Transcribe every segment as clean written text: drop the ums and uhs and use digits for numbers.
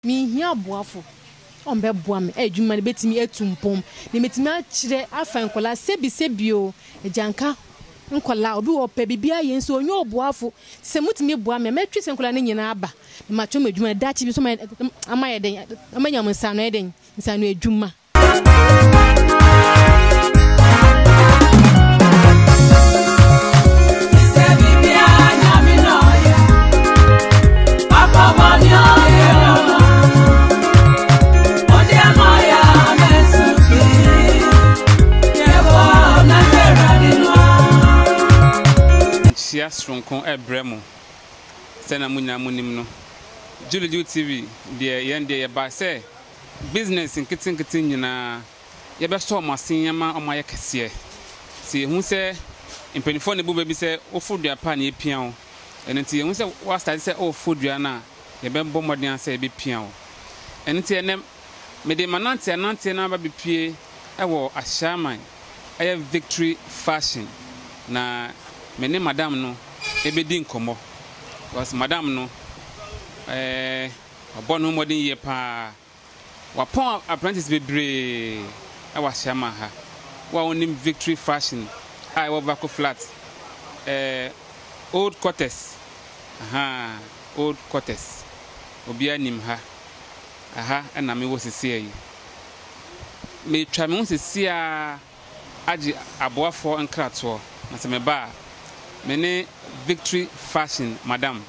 Minhia aboafo a wɔbɛboa me a adwuma no bɛtumi atu mpɔn na matumi akyerɛ afa nkwadaa sɛbi sɛbi o, agyanka nkwadaa obi wɔ hɔ ɔpɛ biribi ayɛ nso ɔnnya ɔboafo. Nti sɛ motumi boa me a mɛtwe saa nkwadaa no nyinaa aba na makyerɛ wɔn adwuma no daakye bi nso ama ayɛ dɛn, wɔanya wɔn nsa ano ayɛ dɛn, nsa ano adwuma. Nkyia soronko rebrɛ mo. Sɛnea mo nyinaa monim no, Julidu TV deɛ yɛn deɛ yɛbaa sɛ Business nketenkete nyinaa yɛbɛsɔ wɔn asen ama wɔn ayɛ kɛseɛ. Sɛ yɛhu sɛ mpaninfoɔ na ɛbu bɛ bi sɛ woforo dua pa a na yɛpia wo. Ɛno nti yɛhu sɛ wo astarte sɛ woreforo dua no a, yɛbɛbɔ mmɔden ara sɛ yɛbɛpia wo. Ɛno nti ɛnnɛ mede m'anante ananteɛ no aba abɛpue wɔ Ashaiman, ɛyɛ Victory Fashion na me ne madam no ɛbɛdi nkɔmmɔ because madam no ɛɛ. Wabɔ ne ho mmɔden yie pa ara. Wapɔn apprentices bebree wɔ Ashaiman ha. Wo a wonim Victory Fashion a ɛwɔ Vako Flat, eh, Old Quarters, ahaa, Old Quarters, obiara nim ha. Aha na mewɔ seesei yi. Metwa me ho seesei ara agye aboafoɔ nkratoɔ, na sɛ meba a, me ne Victory Fashion madam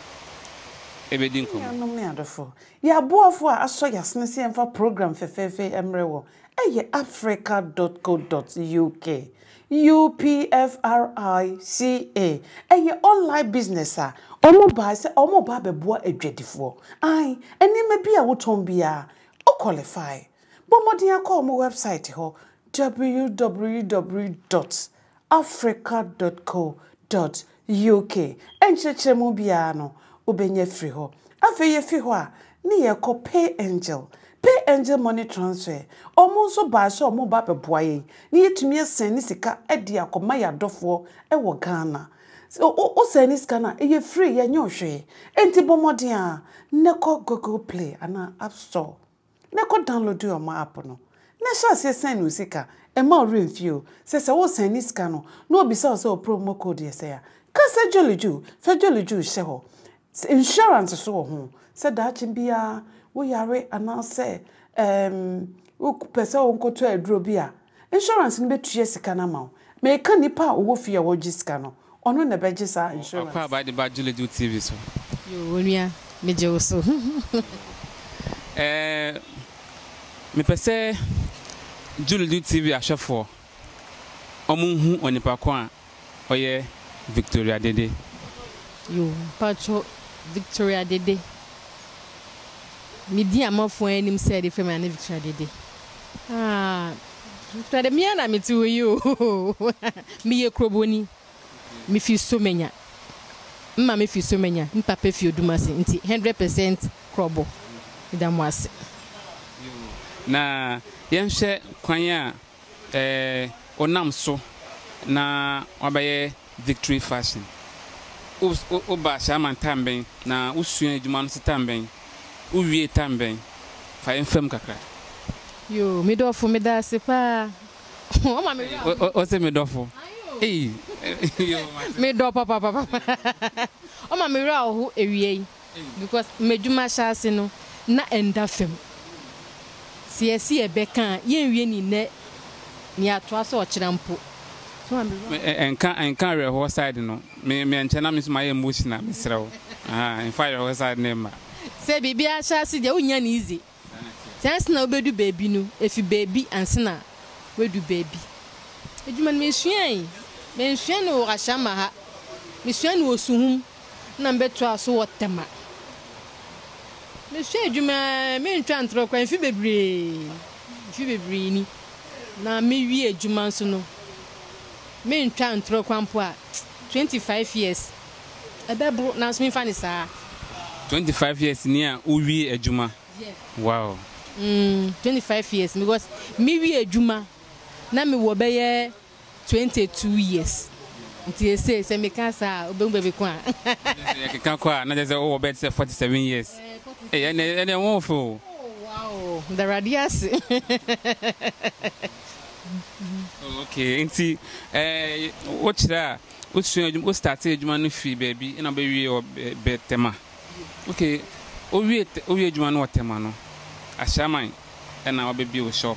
bɛdi nkɔmmɔ. Anuanom ne adɔfo, yɛn aboafo a asɔ yɛn asene sɛ yɛmfa program fɛfɛɛfɛ yi mmrɛ wɔ yɛ Africa dot co dot uk, UPFRICA, ɛyɛ online business a wɔn bae sɛ wɔn reba abɛboa adwadifoɔ. Ae, nneɛma bi a wotɔn biara, wo qualify. Bɔ mmɔden ara kɔ wɔn wɛbsaet hɔ, www dot africa dot co dot uk. Nkyerɛkyerɛmu biara no, wobɛnya afiri hɔ. Afei yɛfi hɔ a, ne yɛkɔ PayAngel. PayAngel Money Transfer, wɔn nso bae sɛ wɔreba abɛboa yɛn na yɛatumi asɛnde sika de akɔma yɛn adɔfoɔ wɔ Ghana. Sɛ wo sɛnde sika no a, ɛyɛ free, yɛnyɛ wo hwee. Enti bɔ mmɔden ara na kɔ Google Play anaa App Store na kɔ download wɔn app no na hyɛ aseɛ sɛn wo sika, mma wo werɛ mfie o, sɛ sɛ wo sɛne sika no na obisa wo sɛ wo promo code yɛ sɛn a, ka sɛ Jolly Jew, fa Jolly Jew hyɛ hɔ. Insurance nso wɔ ho, sɛ daakye biara wo yare anaasɛ ɛɛm wo pɛ sɛ wo nkɔtɔ aduro bi a, Insurance no bɛtua sika no ama wo. Meka nipa a ɔwɔ fie a ɔregye sika no, ɔno na ɛbɛgye saa insurance. Ɔkɔ aba de ba Juledu TV so. Yoo onua megye wo so. Ɛɛ mepɛ sɛ Juledu TV ahwɛfoɔ ɔmo hu onipa ko a ɔyɛ Victoria Dede. Yoo mpakyɛw Victoria Dede me din a amanfoɔ anim sɛ yɛde frɛ me ane Victoria Dede. Ah, hwɛ de me ara na mete hɔ yi o. Meyɛ kurobɔni. Mefi Somanya. Me maame fi Somanya, me papa fi Odumase nti 100% Krɔbo. Meda mo ase. Na yɛnhwɛ kwan a wonam so na woabɛyɛ Victory Fashion. Wo wobaa Shaaman time bɛn na wosua adwuma no nso time bɛn? Wowiee time bɛn? Fa yɛn fa mu kakra. Yoo me dɔfo meda ase paa wama me werɛ ahow. Wo se me dɔfo? Ei yoo mate. Me dɔ papapapa wama me werɛ ahow awia yi. Because m'adwuma ahyɛase no na ɛnda fam. Sɛ yɛse yɛbɛka a yɛnwie no nnɛ na yɛatoa so ɔkyena mpo. So ma me werɛ ahow. Ɛnka ɛnka awerɛhoɔ side no. Me me ɛnkyɛ na me nso mayɛ emotional mesrɛ wo. Ahaa mfa awerɛhoɔ side no mma. Sɛ biribi ahyɛase deɛ wonnya no easy. Sɛ ansa na wobɛdu baabi no, ɛfi baabi ansa na woadu baabi. Adwuma no mesuae, mansua no wɔ Ashama ha, mesua no wɔ Suhum na mebɛtoaa so wɔ Tema. Mesua adwuma ara, mentwa ntorɔ koraa, mfe bebree, mfe bebree ni. Na mewie adwuma nso no, mentwa ntorɔ koraa mpo a, 25 years, ɛbɛboro nanso memfa no saa. 25 years ni a wowie adwuma? Wow. Mm, 25 years because mewie adwuma na mewɔ bɛyɛ 22 years. Nti ese sɛ meka saa a wobɛhu baabi ko a. Yɛkeka kɔ a na kyerɛ sɛ wowɔ bɛyɛ te sɛ 47 years. Eh, 47. Ei ɛnɛ ɛnɛ wo ho fɛ o. Oh wow meda awurade ase. Oh okay nti eh, wo kyerɛ a wo sua adwuma wo starte adwuma no firi baabi ɛna wobɛ wie wɔ bɛ Tema. Okay wo wie wo wie adwuma no wɔ Tema no Ashaiman ɛna wabɛ bie wo shop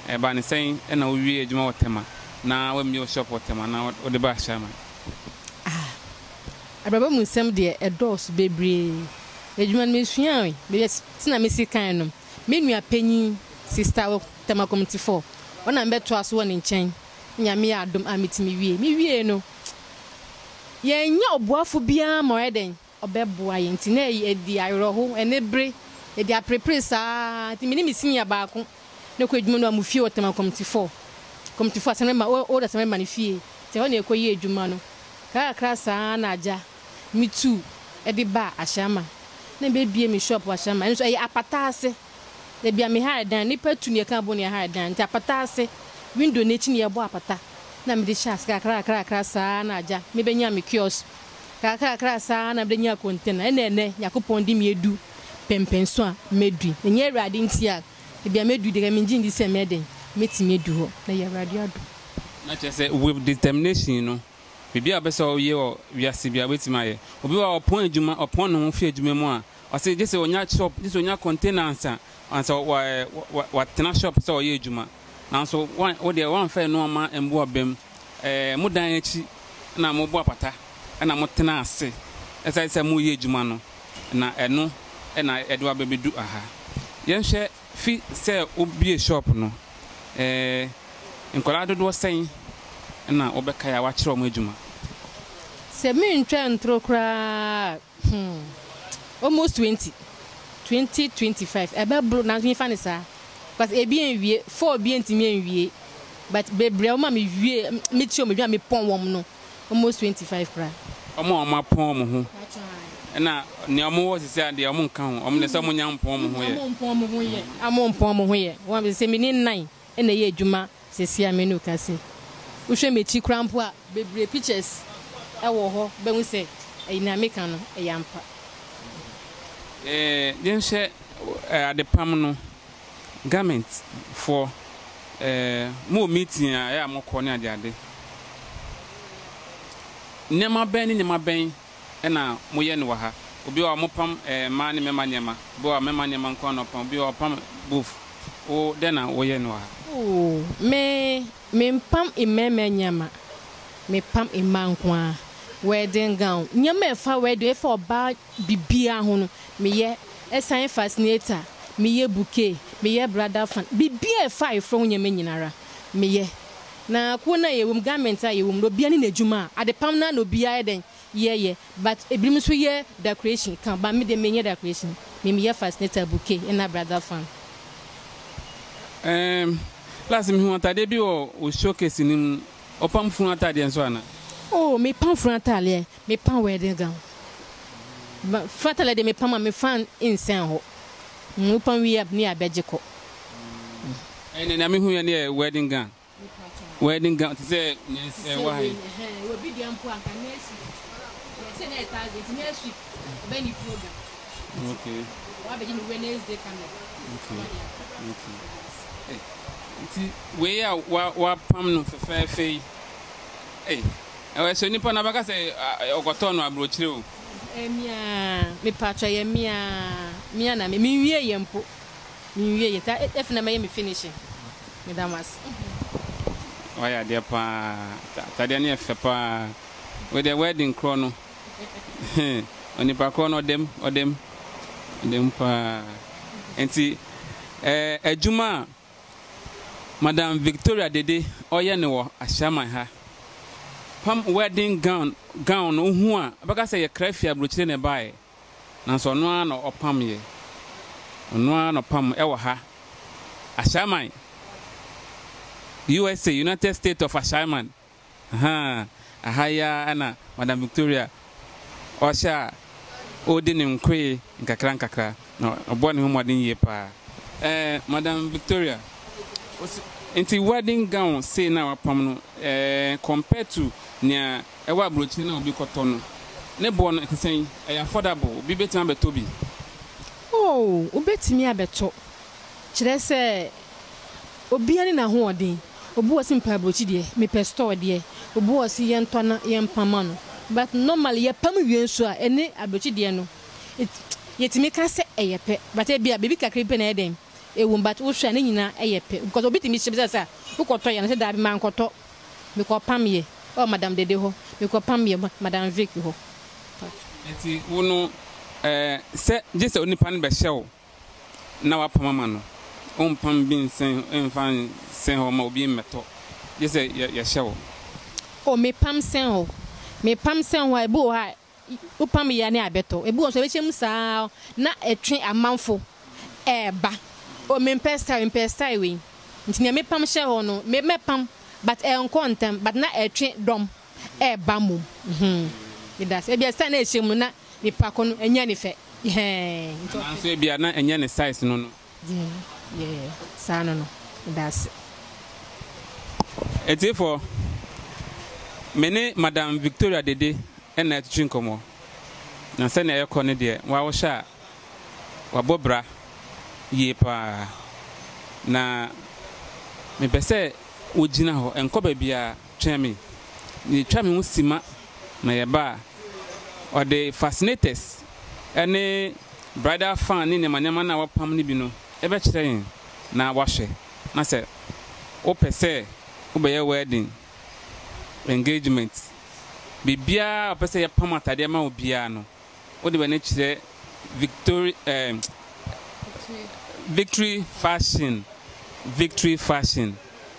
ɛbaa ne sɛn ɛna wo wie adwuma wɔ Tema na wa mmie wo shop wɔ Tema na wo de ba Ashaiman. Ah Abrabɔ mu nsɛm deɛ ɛdɔɔso bebree. Adwuma no mesuae, baabi a sɛnea mesi kan no, me nua panyin, Sista wɔ Tema Community 4, ɔno na mebɛtoa so wɔ ne nkyɛn. Nyame yɛ adom a metumi wiei. Mewiei no, yɛannya ɔboafo biara ma ɔyɛ dɛn? Ɔbɛboa yɛn. Nti na ɛdi awerɛhow, anibere, ɛdi aperepere saa ara. Nti me ne me senior baako na ɛkɔ adwuma no wɔ mo fie wɔ Tema Community 4. Community 4, Asɛmrema, Old Asɛmrema no fie. Nti ɛhɔ na yɛkɔyɛɛ adwuma no. Kakrakra saa ara na agya me tuu de baa Ashaiman. Na mebɛbue me shop wɔ Ashaiman. Ɛno nso ɛyɛ apata ase. Baabi a me hire dan, nnipa tu na yɛka bɔ na yɛhire dan. Nti apata ase, window no akyi na yɛbɔ apata. Na mede hyɛ ase kakra kakra kakra saa ara na agya mebɛnya me kiosk. Kakra kakra saa ara na mede nyaa container. Ɛna ɛnnɛ Nyankopɔn de me adu pɛmpɛnso a madu yi. Ɛnyɛ Awurade nti a, baabi a madu yi deɛ mengye ndi sɛ mɛyɛ dɛn, mɛtumi adu hɔ. Na ɛyɛ Awurade adom. Na kyerɛ sɛ with determination no, biribi a wopɛ sɛ woyɛ wɔ wiase biara wobɛtumi ayɛ. Obi wɔ hɔ a ɔpɔn adwuma, ɔpɔn ne ho fi adwuma mu a, ɔse gye sɛ ɔnya shop, gye sɛ ɔnya container ansa, ansa wa, wa, watena shop sɛ ɔyɛ adwuma. Nanso wo, wo deɛ woamfa nnoɔma mbu abam. Ɛɛ, mo dan akyi na mobɔ apata na motena ase ɛsɛ sɛ moyɛ adwuma no, na ɛno na ɛde wo aba bɛdu aha. Yɛnhwɛ Fi sɛ wobue shop no, eh, nkwadaa dodoɔ sɛn na wobɛkae a woakyerɛ wɔn adwuma? Sɛ mentwa ntoro koraa a, hmm, almost 20, 20, 25, ɛbɛboro nanso memfa no saa. Because ebi nwie, four bi ntumi nwie, but bebree a wɔma mewie, mekyerɛ wɔn adwuma a mepɔn wɔn no, Almost 25 koraa. Wɔn a wɔn apɔn wɔn ho ɛna nea wɔn wɔ sisi a deɛ wɔn nka ho, wɔn deɛ sɛ wɔn nya mpɔn wɔn ho yɛ. Wɔn mpɔn wɔn ho yɛ. Wɔn mpɔn wɔn ho yɛ. Wɔn sɛ me ne nnan ɛna ɛyɛ adwuma sisi a me ne wo kasa yi. Wohwɛ m'akyi koraa mpo a bebree pictures ɛwɔ hɔ bɛhu sɛ ɛyi nea meka no ɛyɛ ampa. Ɛɛ yɛnhwɛ adepam no. Garment foɔ eh, mo wɔ meeting a ɛyɛ a mo kɔ ne ade ade. Nneɛma bɛn ne nneɛma bɛn na mo yɛ no wɔ ha? Obi wɔ hɔ a mo pam eh, mmaa ne mmarima nneɛma, obi wɔ hɔ a mmarima nneɛma nko ara na ɔpam, obi wɔ hɔ a ɔpam both. Wo dɛn na wo yɛ no wɔ ha? Oh, me, me mpam mmarima nneɛma, me pam mmaa nko ara. Wedding gown, nneɛma a ɛfa wedding, ɛfa ɔbaa Biribiara ho no, meyɛ. Ɛsan fascinator, meyɛ bouquet, meyɛ bridal fan, biribiara a ɛfa ayeforɔ ho nneɛma nyinara, meyɛ. Na kuo no a yɛwɔ mu, garment a yɛwɔ mu no, obiara ne n'adwuma a, adepam no ara na obiara yɛ dɛn, yɛyɛ. But ebinom nso yɛ decoration ka ho, but me deɛ menyɛ decoration. Me meyɛ fascinator, bouquet, ɛna bridal fan. Erm, last mehuu atadeɛ bi wɔ wo showcase no mu, wopam funu atadeɛ nso anaa? Oh, mepam funu atadeɛ. Mepam wedding gown. Ba fata deɛ mepam a mefa nsɛn hɔ. Wopam wie a ne abɛgye kɔ. Ɛnna nea mehu yɛ ne yɛ wedding gown. Wedding gown te sɛ nea ɛwɔ ha yi. Obi deɛ mpo anka next week. Yɛsɛ na yɛ Thursday nti next week ɔbɛ ne program. Okay. Wabɛgye ne Wednesday coming. Okay. Okay. Nti wei a wapam no fɛfɛɛfɛ yi. Ei. Ɛwɔ sɛ nipa no abɛka sɛ ɔkɔtɔɔ no aburokyire o. Ɛyɛ me aa, mepaatwɔ ɛyɛ me aa, me aa na me, menwie yɛ mpo, menwie yɛ, ta ɛfei na mɛyɛ me finishing, meda mo ase. Wayɛ adeɛ paa, atadeɛ no yɛ fɛ paa, wei deɛ wedding korɔ no, onipa korɔ no ɔdam, ɔdam, ɔdam paa, nti ɛɛ adwuma a. Madam Victoria Dede ɔyɛ no wɔ Ashaiman ha. Pam wedding gown gown no wohu a wobɛka sɛ yɛkra fi abrokyire na ɛbaeɛ nanso ɔno ara na ɔpam yɛ. Ɔno ara na ɔpam ɛwɔ ha. Ashaiman, USA, United State of Ashaiman. Ahaa, aha yi ara na Madam Victoria ɔhyɛ a ɔredi ne nkoe nkakra nkakra, na ɔbɔ ne ho mmɔden yie paa. Eh, Madam Victoria, nti wedding gown sei no a wapam no, eh, compared to nea ɛwɔ aburokyire no a obi kɔtɔ no, ne boɔ no ɛte sɛn? Ɛyɛ affordable? Obi bɛtumi abɛtɔ bi? Oh, wobɛtumi abɛtɔ. Kyerɛ sɛ, obiara ne n'ahoɔden. Obi wɔ hɔ se mepɛ aburokyi deɛ, mepɛ store deɛ. Obi wɔ hɔ se yɛntɔ na yɛmpam ma no. But normally yɛpam wie nso a, ɛne aburokyi deɛ no, yɛtumi ka sɛ ɛyɛ pɛ. But ebia biribi kakra bi pɛ na ɛyɛ dɛn? Ɛwom. But wohwɛ a ne nyinaa ɛyɛ pɛ. Because obi tumi hyɛ bisa sɛ, wokɔtɔ yɛ? Ɔse daabi mankɔtɔ. Mekɔpam yɛ wɔ Madam Dede hɔ. Mekɔpam yɛ Madam Vic hɔ. Enti wo no, ɛɛ, sɛ gye sɛ onipa no bɛhyɛ wo na woapam ama no. Wompam bi nsɛn mfa nsɛn hɔ mma obi mmɛtɔ, gye sɛ yɛhyɛ wo. Oh, mepam sɛn hɔ. Mepam sɛn hɔ a, ebi wɔ hɔ a, wopam yɛ a ne abɛtɔ. Ebi wɔ hɔ nso a, ɛbɛhyɛ mu saa ara na ɛtwe amanfo ɛreba. Oh, mempɛ style, mepɛ style wei. Nti nea mepam hyɛ hɔ no, me mɛpam but ɛnkɔ ntɛm but na ɛtwe dɔm ɛreba mmom. Mm-hmm. Meda ase. Ebia style na ɛhyɛ mu no na nipa ko no ɛnyɛ ne fɛ. Ɛhɛn. Nti Anaa nso ebia na ɛnyɛ ne size no no. Yeah, yeah, saa no no. Meda ase. Atiefoɔ, me ne Madam Victoria Dede na ɛretwetwe nkɔmmɔ. Na sɛnea ɛrekɔ no deɛ, wo ara wohwɛ a, wabɔ bra yie pa ara. Na mepɛ sɛ wogyina hɔ, nkɔ baabiara, twɛn me. Metwa me ho simma na yɛba a, ɔde fascinators ne bridal fan ne nneɛma nneɛma no a wɔapam no bi no bɛkyerɛ yɛn na woahwɛ. Na sɛ wopɛ sɛ wobɛyɛ wedding, engagement, biribiara a wopɛ sɛ yɛpam atadeɛ ma wo biara no, Wode w'ani kyerɛ Victory eh, Victory Fashion, Victory Fashion.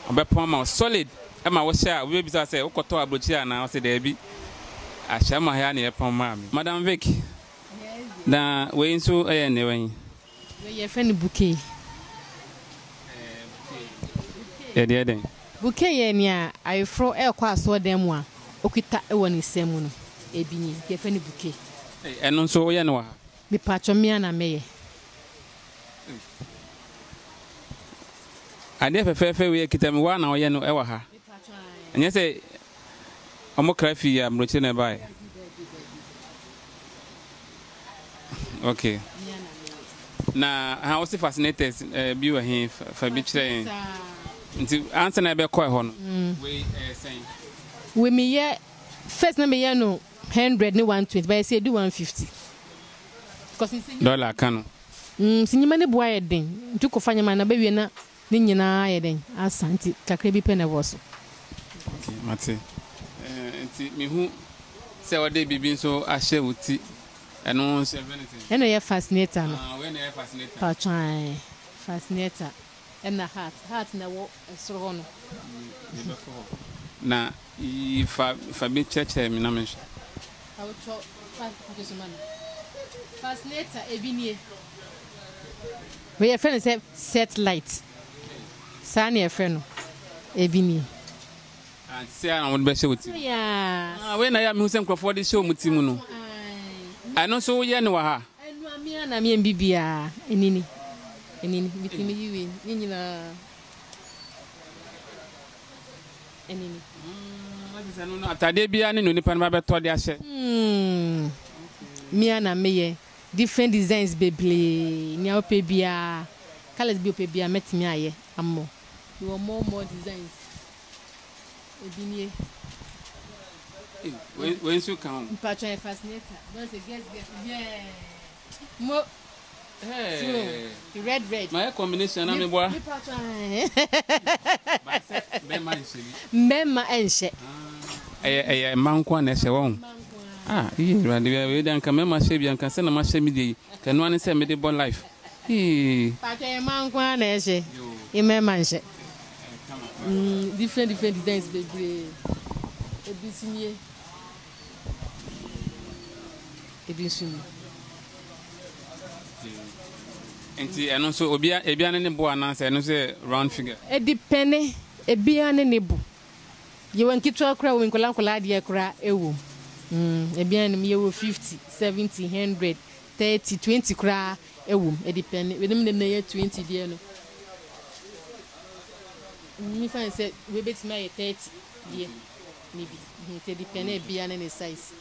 Ɔbɛpɔn ama wo solid ma wohyɛ a obi bɛbisa wo sɛ wokɔtɔɔ aburokyire anaa? Wose daabi, Ahyɛma ha na yɛpɔn maa me. Madam Vic, na wei nso yɛ nea wɛn? Wei yɛfrɛ no bouquet. Bouquet yɛ deɛ dɛn? Bouquet yɛ nea ayeforo rekɔ asɔɔdan mu a okita wɔ ne nsa mu no. Ebi nie, nti yɛfrɛ no bouquet. Ei, ɛno nso woyɛ no wɔ ha? Mepaatwɔ me ara na mɛyɛ. Adeɛ fɛfɛɛfɛ wei akita me, wo ara na woyɛ no wɔ ha? Ɛnyɛ sɛ wɔkra fii aburokyire na ɛbaeɛ? Okay. Na ha wo se fascinators eh, bi wɔ he fa bi kyerɛ yɛn. Nti ansa na ɛbɛkɔ ɛhɔ no. Mm. Wei ɛyɛ eh, sɛn? Wei meyɛ first na meyɛ no 100 ne 120 but ɛsɛ edu 150. Dollar ka no. Mm, si nyima ne boa yɛ den. Nti kɔfa nyima na bɛwie na Ne nyinaa ayɛ dɛn? Asa, nti kakra bi pɛ na ɛwɔ so. Ok, mate. Eh, nti mehu sɛ wɔde biribi nso ahyɛ wo ti. Ɛno nso yɛfrɛ no sɛn? Ɛna ɛyɛ fascinator no. Ah, wei na ɛyɛ fascinator. Paatwa ɛɛ, fascinator ɛna heart. Heart na ɛwɔ ɛsoro hɔ no. Yɛbɛkɔ hɔ. Na yi fa fa bi kyerɛkyerɛ me na menhwɛ. Fa wotɔ fa fa so ma me. Fascinator ebi nie. Wei yɛfrɛ no sɛ set light. Saa na yɛfrɛ no. Ebi nie. Ah, nti sɛ na wɔde bɛhyɛ wo ti mu. Ah, wei na yɛ a mehu sɛ nkurɔfoɔ de hyɛ wɔn ti mu no. Ɛno nso woyɛ no wɔ ha? Ɛno a me ara na meyɛ me biribiara. Ɛni ni. Ɛni ni. Metumi yi wei ne nyinaa. Ɛni ni. Mm, ɛte sɛ no no atadeɛ biara ne na onipa no ba bɛtɔ de ahyɛ. Mm, me ara na meyɛ. Different designs bebree, nea wopɛ biara, colours bi a wopɛ biara mɛtumi ayɛ ama wo. Mewɔ more more designs, ebi nie. Ei, wei wei nso ka ho. Mpatsɔ yɛ fascinator, bɛn sɛ girls girls, yeah, mo. Hey. So, red red. Mayɛ combination na meboa. Mepatsɔ ae. Ba sɛ bɛrima nhyɛ bi. Mbɛrima nhyɛ. Ɛyɛ ɛyɛ mma nko ara na ɛhyɛ wɔn. Ah yie awurade wei wei deɛ anka mmarima hyɛ bi anka sɛ na mahyɛ me deɛ yi nka ɛno ara ne sɛ mede bɔ life hii. Paatwa yɛ mmaa nko ara na ɛhyɛ yɛ mmarima nhyɛ mm different different designs bebree ebi nso nie ebi nso nie. Nti ɛno nso obia ebia ne ne bo anaasɛ ɛno nso yɛ round figure. Ɛdipɛne ebia ne ne bo. Yɛwɔ nketewa koraa wɔ mu, nkwadaa nkwadaa deɛ koraa wɔ mu. Mm, ebi anim yɛwɔ 50, 70, 100, 30, 20 koraa wɔ mu. Ɛdepɛne. Weinom na na ɛyɛ 20 deɛ no. Me fa no sɛ wei bɛtumi ayɛ 30 deɛ ne bi. Nti ɛdepɛne ebia ne ne size.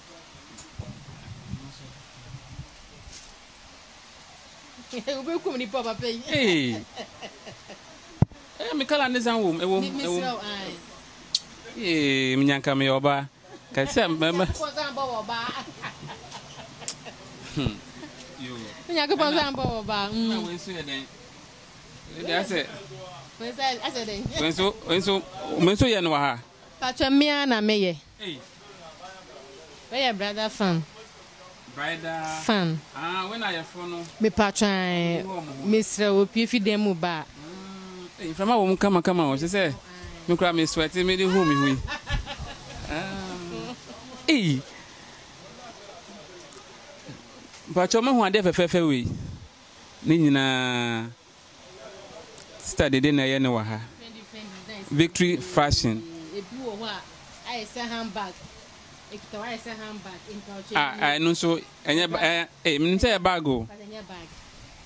Wobɛkum nipa papa yi. Ee. Ɛyɛ me kala ne san wom, ɛwom, ɛwom. Ee, menya nka meyɛ ɔbaa. Ka sɛ mɛmɛ. Hmm. Yo. Nyankopɔn san bɔ wɔ baa. Na wei nso yɛ dɛn? Wei deɛ asɛ. Wei nso asɛ dɛn? Wei nso, wei nso, wei nso yɛ no wɔ ha. Pakyɛ me ara na me yɛ. Wei yɛ bridal fan. Bridal fan. Ah, wei na ayɛfo no. Me pakyɛ ae, me srɛ wo pue fi dan mu ba a. Ei, mframa wɔ mu kama kama o, kyerɛ sɛ me koraa me sweat me de hu me ho yi. Ah, ei. Mpakyɛ mo hu adeɛ fɛfɛɛfɛ wei. Ne nyinaa. Sister Dede na ɛyɛ no wɔ ha. Victory Fashion. Ah, ɛno nso ɛnyɛ ɛɛ eh, menim sɛ ɛyɛ bag o.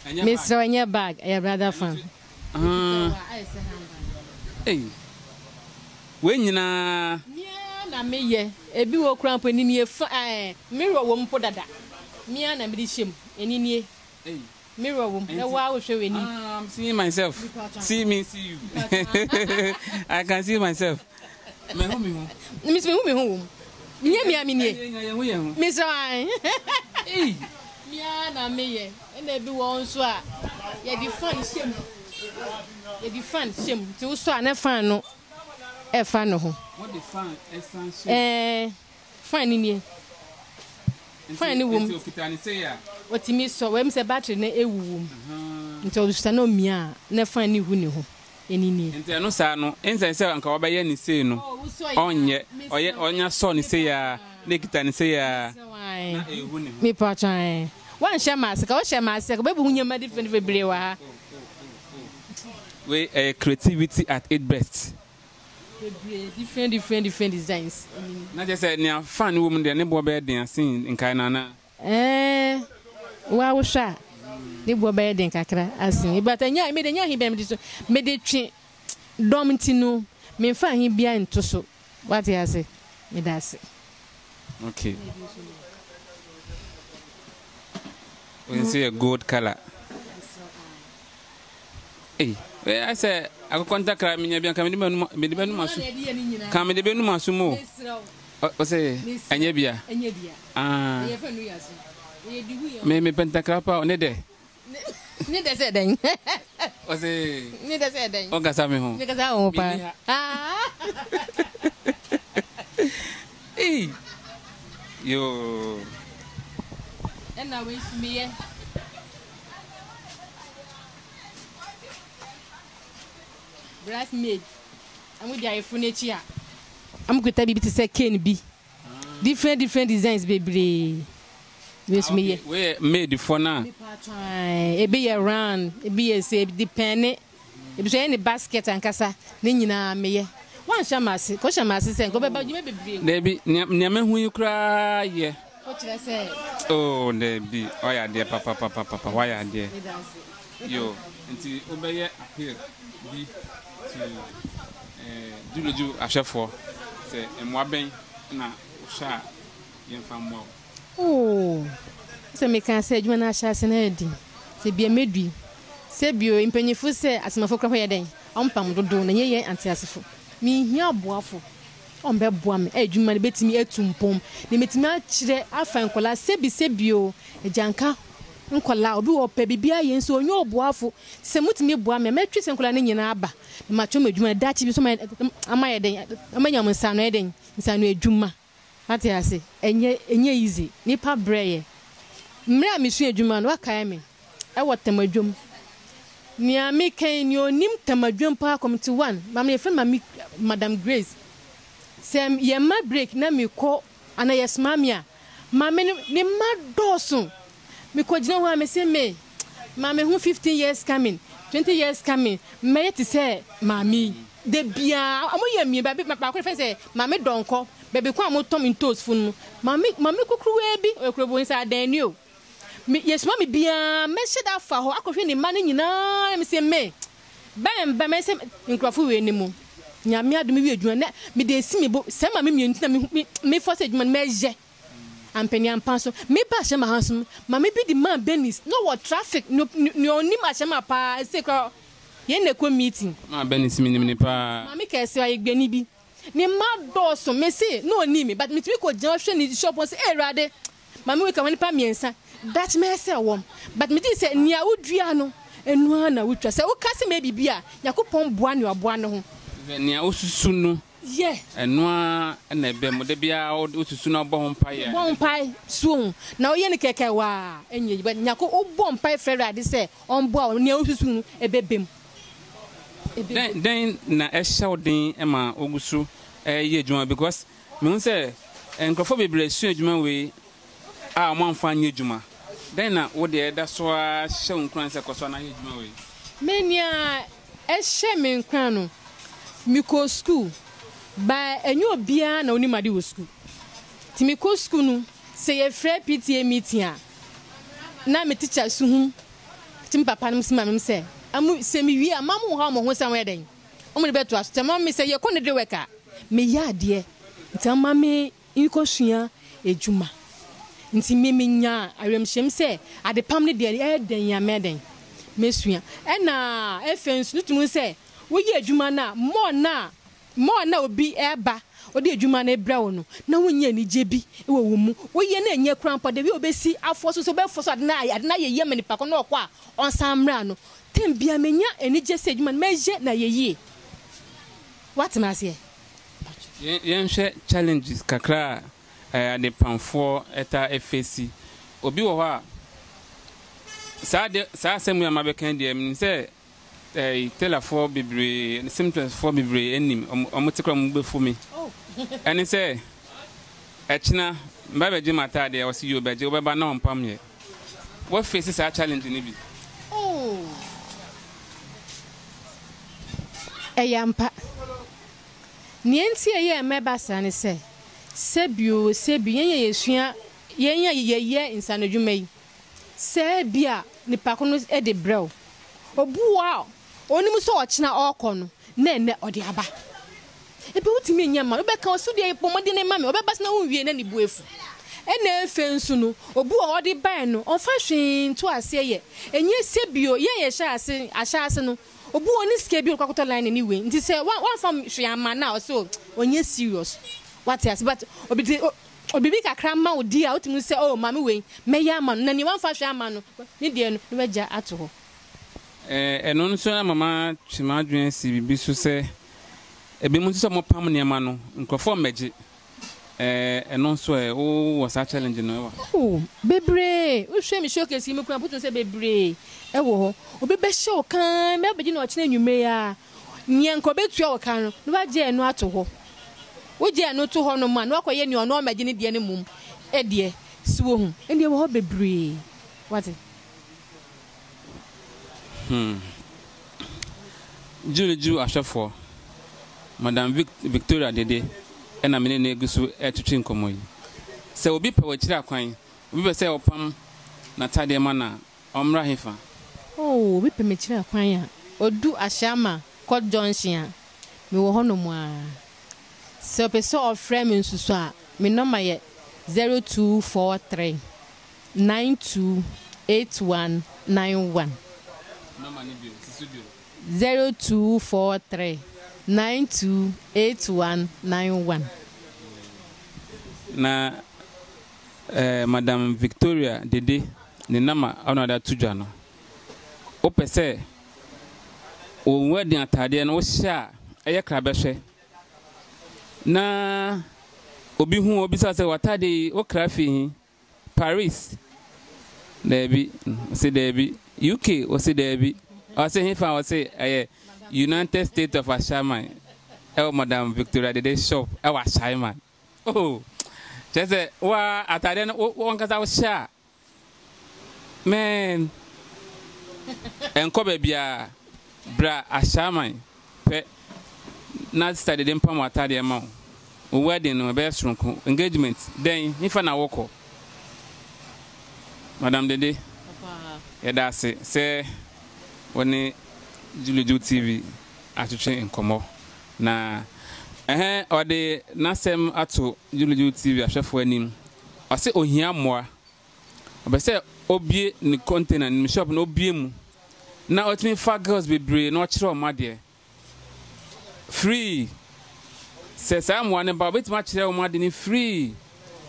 Mesrɛ ɛnyɛ bag, ɛyɛ brother fan. Ei, wei nyinaa. Mea na meyɛ, ebi wɔ kura mpo ɛni nie fa ɛɛ mirror wɔ mu mpo dada. Mea na mede hyɛ mu, ɛni nie. Mirror wom na wo ara wohwɛ w'anim. Ah, I'm seeing myself. See me, see you. I can see myself. Mehu me ho. Me mehu me ho wom. Nyɛ mia me nie. Mesrɛ an. Ei. Mia na meyɛ. Ɛna ebi wɔ nso a yɛde fan hyɛ mu. Yɛde fan hyɛ mu. Nti wosɔ a na fan no ɛfa ne ho. Wɔde fan ɛsan hyɛ mu. Ɛɛ. Fan no nie. Fan no wom. Nti okita ne sei a. Otumi sɔ. Wei sɛ battery no ewu wom. Nti ɔsusa na omia a na fan no hu ne ho. Ɛno nie. Nti ɛno saa no nsɛ sɛ anka ɔbɛyɛ ne sei no ɔnyɛ. Ɔyɛ ɔnya sɔ ne sei a na ekita ne sei a na ehu ne ho. Mepakyɛw ɛɛ. Wanhyɛ mask a, wohyɛ mask a wobɛhu nneɛma different bebree wɔ ha. Wei ɛyɛ creativity at its best. Bebree different different different designs. Na kyerɛ sɛ nea fan wɔ mu no deɛ ne boɔ bɛyɛ den asen nkae no anaa? Ɛɛ, wo ara wohwɛ a, ne boɔ bɛyɛ den kakra asen. But ɛnyɛ me de ɛnyɛ ahe biara mede so mede twe dɔm nti no memfa ahe biara nto so. Wate ase? Meda ase. Okay. Wei nso yɛ gold colour. Ei, wei ayɛ sɛ akokɔ ntakra menya bi anka mede bɛnum mede bɛnum aso. Ka mede bɛnum aso mu o. Ɔsɛ ɛnyɛ bia. Ah. Me mepɛ ntakra pa ne dɛ. Ne dɛ sɛ dɛn? Ɔsɛ Ne dɛ sɛ dɛn? Ɔnkasa me ho. Ne kasa ho pa. Ah. Ei. Yoo. Ɛna wei nso meyɛ. Bridesmaid, wɔdi ayeforo no akyi a, wɔkuta biribi te sɛ cane bi. Different different designs bebree. Wei nso meyɛ. Wei yɛ maidfoɔ no a. Ebi yɛ round, ebi yɛ sɛ depɛne. Ebi nso yɛ ne basket ankasa. Ne nyinaa meyɛ. Woanhyɛ m'ase, kɔhyɛ m'ase sɛ nka wobɛba dwuma bebree. Dabi, nea mahu yi koraa yɛ. Wokyerɛ sɛ. Oh dabi, wayɛ adeɛ papapapapa, wayɛ adeɛ. Yo, nti wobɛyɛ appeal bi to eh, Dwumadju ahwɛfoɔ sɛ mmoa bɛn na wohwɛ a yɛmfa mmoa wo? Oh, sɛ meka sɛ adwuma no ahyɛ ase no ayɛ den, sɛ bia mɛdui, sɛ bio mpanyinfo sɛ asemafo koraa hɔ yɛ dɛn, ɔmpam dodow na nyɛ yɛn anteasefo. Menhia aboafo. Ɔmbɛboa me a edwuma no betumi etu mpon, na metumi akyerɛ afa nkwadaa sɛbi sɛbi o, agyanka nkwadaa, obi wɔ hɔ ɔpɛ biribi ayɛ nso ɔnnya ɔboafo, nti sɛ motumi boa me a mɛtwe saa nkwadaa no nyinaa aba na makyerɛ wɔn adwuma no, daakye bi nso ama ayɛ dɛn, ama anya wɔn nsaano ayɛ dɛn, nsaano adwuma. Wate ase? Ɛnyɛ, ɛnyɛ easy. Nnipa brɛ yɛ. Mmerɛ a mesua adwuma no, wakae me ɛwɔ Tamadwom. Nea meka yi, nea ɔnim Tamadwom paa Committee One, maame yɛfrɛ no Maame Madam Grace. Sɛ yɛma break na mekɔ anaa yɛsoma me a, maame no, ne mma dɔɔso. Mekɔgyina hɔ a, mese me, maame ho 15 years coming, 20 years coming, mɛyɛ te sɛ maame yi. Da biara, wɔyɛ mmienu, baabi, baako yɛfrɛ no sɛ Maame Dɔnkɔ, baabi ko a wɔtɔn ntoos funu no, maame, maame kukuruwaa bi, ɔyɛ kuroboni sɛ adanni o. Me, yɛsoma me biara, mɛhyɛ da afa hɔ akɔhwɛ ne mma no nyinaa, na mese me, bɛn ba, mɛyɛ sɛ nkurɔfo wei no mu. Nyame adom, mewie adwuma na mede asi me bo, saa maame mmienu nti na me, me, mefa sɛ adwuma no mɛyɛ. Ampaniampa nso, meba Ahyɛma ha nso, maame bi de maa Bernice, na ɔwɔ traffic, nea ɔnim Ahyɛma paa, ɛsei koraa yɛn na ɛkɔ meeting. Maa Bernice, menim no paa. Maame kɛse, ɔyɛ Gbani bi. Ne mma dɔɔso, mese na ɔnim me, but metumi kɔ gyina hɔ hwɛ ne shop hɔ sɛ, Ei Awurade, Maame wei ka ho nnipa mmiɛnsa daakye mɛyɛ sɛ wɔn but megye di sɛ nea wodua no ɛno ara na wotwa sɛ woka sɛ mɛyɛ biribi a Nyankopɔn boa nea ɔboa ne ho. Sɛ nea wosusu no ɛno ara na ɛbɛ mu da biara wosusu na wobɔ ho mpaeɛ a. Bɔ ho mpae so ohu na woyɛ no kɛkɛ waa ɛnyɛ yie but Nyanko wobɔ mpae frɛ Awurade sɛ ɔmboa wo nea wosusu no ɛbɛbɛ mu. Dɛn dɛn na ɛhyɛ wo den ma wogu so yɛ adwuma because Mehu sɛ nkurɔfoɔ bebree asua adwuma wei a wɔamfa anyɛ adwuma. Dɛn na wo deɛ ɛda so ara hyɛ wo nkuran sɛ kɔ so ara na yɛ adwuma wei? Me nea ɛhyɛ me nkuran no, mekɔɔ sukuu, but ɛnyɛ obiara na onim ade wɔ sukuu. Nti mekɔ sukuu no, sɛ yɛfrɛ PTA meeting a, na me tikya su hu me papa nom se maame nom sɛ, sɛ mewie a, mma monhaw mo ho sɛ moyɛ dɛn. Wɔn de bɛtoa so. Nti ama me sɛ yɛkɔ ne de work a, meyɛ adeɛ. Nti ama me nkɔsua adwuma. Nti me menya awerɛmhyɛm sɛ adepam no deɛ ɛyɛ dɛn a mɛyɛ dɛn? Mɛsua. Ɛna afei nso wotumi hu sɛ woyɛ adwuma no a, more no a more no a obi reba ɔde adwuma no rebrɛ wo no, na wonya anigye bi wɔ wo mu. Woyɛ na ɛnyɛ koraa mpo a, the way wobɛsi afɔ so sɛ wobɛfɔ so ade no ayɛ ade no ayɛ yie ama nipa ko no na ɔkɔ a ɔnsan mmra no, Term biara menya anigye sɛ adwuma no mɛyɛ na ayɛ yie. Woate me aseɛ? Mpakyɛ. Yɛnhwɛ challenges kakra a adepamfoɔ taa face. Obi wɔ hɔ a, saa adeɛ, saa asɛm yi a mabɛka yi deɛ, menim sɛ ɛɛ tailorfoɔ bebree, seamstressfoɔ bebree nim, wɔn te koraa wɔn bo bɛfu me. Ɛne sɛ, ɛkyena meba bɛgye m'ataadeɛ, ɔse yoo bɛgye, wobɛba na ɔmpam yɛ. Wo face saa challenge no bi? Oh ɛyɛ ampa. Nea enti a ɛyɛ a ɛma ɛba saa ne sɛ, sɛbi oo sɛbi yɛn a yɛsua, yɛn a yɛyɛ nsaanodwuma yi, sɛ ebia nipa ko no de brɛ wo, obi wɔ hɔ a Onim sɛ ɔkyena ɔrekɔ no, na ɛnnɛ ɔde aba. Ebia wotumi nyɛ mma no. Wobɛka, ɔse wodeɛ bɔ mmɔden ma me. Ɔbɛba so na wonwie na ne bo afu. Ɛna afei nso no, obi wɔ hɔ ɔde bae no, ɔmfa hwee nto aseɛ yɛ. Ɛnyɛ sɛ bio, yɛn a yɛhyɛ ase, ahyɛ ase no, obi wɔ hɔ ɔnni sika bi a ɔde kɔ akɔtɔ lining ne wei. Nti sɛ woamfa hwee amma no a, ɔse oh, ɔnyɛ serious. Wate ase? But obi de, biribi kakra ma wo di a, wotumi hu sɛ oh, maame wei, mɛyɛ ama no. Na nea woamfa hwee amma no, ne deɛ no, na wagya ato hɔ. Ɛno nso ama matwe m'adwene asi biribi so sɛ, ebinom nso sɛ wɔpam nneɛma no, nkurɔfoɔ mmɛgye. Ɛno nso ɛ, wowɔ saa challenge no wɔ? Oh, bebree. Wohwɛ me showcase yi mu koraa mpo, wotumi hu sɛ bebree wɔ hɔ. Obi bɛhyɛ wo kann, bɛbɛgye no ɔkyena anwummere yi ara. Nea nka obetua wo ka no, na wagye ɛno ato hɔ. Wogye ɛno to hɔnom a, na wakɔyɛ nea ɔno ɔmmɛgye ne deɛ no mmom deɛ. So wohu? Ɛnde ɛwɔ hɔ bebree. Wate? Hmm. Julie Jew ahwɛfoɔ, Madam Vic Victoria Dede ɛna me ne no gu so retwetwe nkɔmmɔ yi. Sɛ obi pɛ w'akyiri akwan, obi pɛ sɛ ɔpam n'atadeɛ ma no a, ɔmmra hefa? Oh, obi pɛ m'akyiri akwan a, ɔdu Ashama Court Junction a, mewɔ hɔnom ara. Sɛ ɔpɛ sɛ ɔfrɛ me nso so a, me nɔma yɛ 0243. 928191. Nɔma no bio, si so bio. 0243 928191. Na eh, Madam Victoria Dede ne nɔma a ɔna ɔde ato dwa no. Wopɛ sɛ wo wedding ataadeɛ no wohyɛ a ɛyɛ krabɛhwɛ na obi hu wo obisa sɛ w'ataadeɛ yi wokra fi he? Paris? Daabi. Ɔse daabi. UK? Ɔse daabi. Ɔse hefa? Ɔse ɛyɛ United States of Ashaiman ɛwɔ Madam Victoria Dede shop ɛwɔ Ashaiman. Oh! Kyerɛ sɛ wo ara ataadeɛ no wo ankasa wohyɛ a Man, ɛnkɔ baabiara. Bra Ashaiman pɛ na sista Dede mpam w'ataadeɛ mma wo. Wo wedding no, ɛbɛyɛ soronko. Engagement, dɛn? Hefa na wokɔ? Madam Dede, yɛda ase sɛ wo ne Juliju TV atwetwe nkɔmmɔ. Na ɛhɛn, ɔde n'asɛm ato Juliju TV ahwɛfoɔ anim. Ɔse ohia mmoa. Ɔpɛ sɛ obue ne container no, ne shop no obue mu na ɔtumi fa girls bebree na ɔkyerɛ wɔn adeɛ free. Sɛ saa mmoa no ba a, obetumi akyerɛ wɔn ade no free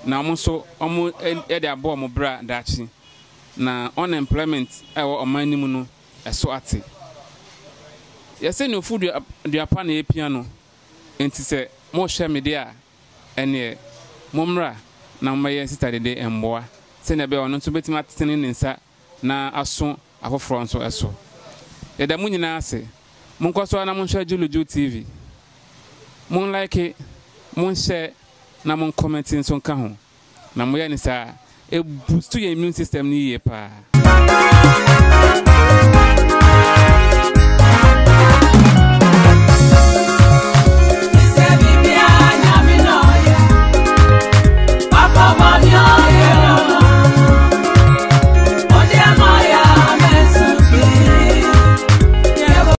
na wɔn nso wɔn de abɔ wɔn bra daakye. Na unemployment a ɛwɔ ɔman no mu no, ɛso ate. Yɛse nea ofu dua dua pa na epia no, enti sɛ mohwɛ me deɛ a, ɛnneɛ mommra na mommɛyɛ Sista Dede mmoa sɛdeɛ ɛbɛyɛ a ɔno nso bɛtumi atene ne nsa na aso afoforɔ nso so. Yɛda mo nyinaa ase. Monkɔ so ara na monhwɛ Juludju TV. Monlike, monhyɛ na monkɔmɛnte nso nka ho. Na moyɛ no saa a, ɛbustu yɛn immune system no yie paa.